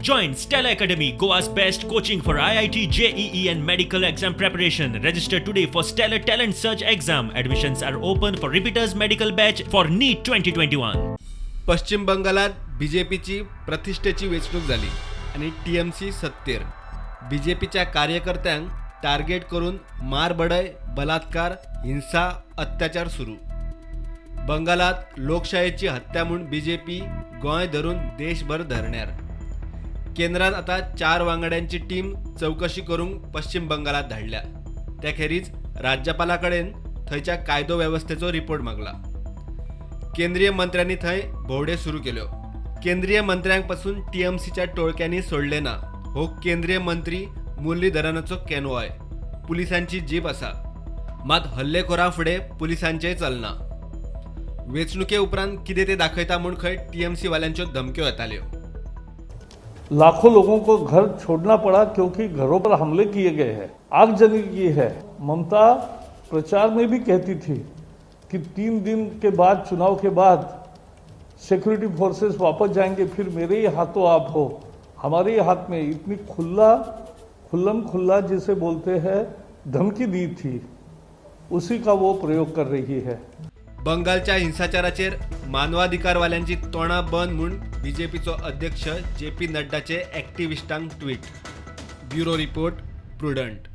Join Stellar Academy, Goa's best coaching for IIT, JEE and medical exam preparation. Register today for Stellar Talent Search exam. Admissions are open for repeaters medical batch for NEET 2021. पश्चिम बंगालात बीजेपीची प्रतिष्ठेची वेंचणूक जाली आनी TMC सत्तेर. बीजेपीच्या कार्यकर्त्यांक target करून मारबडय, बलात्कार, हिंसा, अत्याचार सुरू. बंगालात लोकशायेची हत्या म्हूण बीजेपी गोंय धरून देशभर धरण्यार. केंद्रान आतां 4 वांगड्यांची टीम चवकशी करूंक पश्चिम बंगालात धाडल्या. त्या खेरीज राज्यपाला कडेन थंयच्या कायदो वेवस्थेचो रिपोर्ट मागला. केंद्रीय मंत्र्यांनी थंय भोंवडे सुरू केल्यो. केंद्रीय मंत्र्यांक पसून टीएमसीच्या टोळक्यांनी सोडले ना. हो केंद्रीय मंत्री मुरलीधरनाचो कॅनवॉय, पुलिसांची जीप आसा. मात हल्लेखोरां फुडें पुलिसांचेय चलना. वेंचणुके उपरांत कितें ते दाखयता म्हूण खंय टीएमसी वाल्यांच्यो धमक्यो येताल्यो. लाखों लोगों को घर छोड़ना पड़ा क्योंकि घरों पर हमले किए गए हैं, आगजनी की है. ममता प्रचार में भी कहती थी कि 3 दिन के बाद, चुनाव के बाद सिक्योरिटी फोर्सेस वापस जाएंगे, फिर मेरे ही हाथों आप हो, हमारे ही हाथ में. इतनी खुल्लम खुल्ला जिसे बोलते हैं धमकी दी थी, उसी का वो प्रयोग कर रही है. बंगालच्या हिंसाचाराचेर मानवाधिकारवाल्यांची तोंडां बंद म्हूण बीजेपीचो अध्यक्ष जे पी नड्डाचे एक्टिविस्टांक ट्वीट. Bureau report, Prudent.